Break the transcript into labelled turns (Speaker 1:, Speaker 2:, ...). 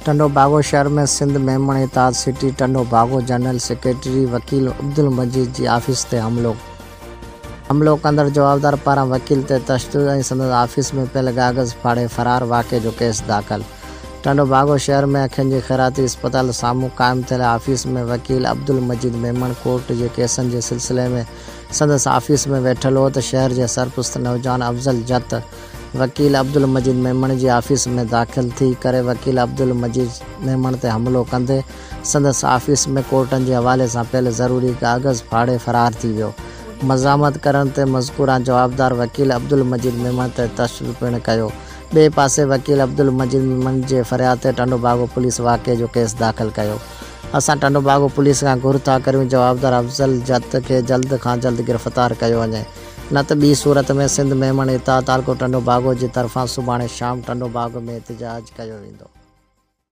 Speaker 1: ٽنڊوباگو شهر ۾ سنڌ ميمڻ اتحاد city Tando Bago general secretary وڪيل عبدالمجيد جي آفيس تي حملو حملو ڪندڙ جوابدار پاران وڪيل تي تشدد ۽ سندس آفيس ۾ پيل ڪاغذ ڦاڙي فرار واقعي جو ڪيس داخل ٽنڊوباگو شهر ۾ اکين جي خيراتي اسپتال سامهون قائم ٿيل آفيس ۾ وڪيل عبدالمجيد ميمڻ ڪورٽ جي ڪيسن جي سلسلي ۾ سندس آفيس ۾ ويٺل هو ته شهر جي سرپرست نوجوان افضل جت وڪيل عبدالمجيد ميمڻ جي آفيس ۾ داخل ٿي ڪري وڪيل عبدالمجيد ميمڻ تي حملو ڪندي سندس آفيس ۾ ڪورٽن جي حوالي سان پيل ضروري ڪاغذ ڦاڙي فرار ٿي ويو. مزاحمت ڪرڻ تي مذڪوره جوابدار وڪيل عبدالمجيد ميمڻ تي تشدد پڻ ڪيو. ٻئي پاسي وڪيل عبدالمجيد ميمڻ جي فرياد تي ٽنڊوباگو پوليس واقعي جو ڪيس داخل ڪيو. اسان ٽنڊوباگو پوليس کان گهر ٿا ڪريون جوابدار افضل جت کي جلد کان جلد گرفتار ڪيو وڃي نه ته ٻي صورت ۾ سنڌ ميمڻ اتحاد تعلقو ٽنڊوباگو جي طرفان سڀاڻي شام ٽنڊوباگو ۾ احتجاج ڪيو ويندو.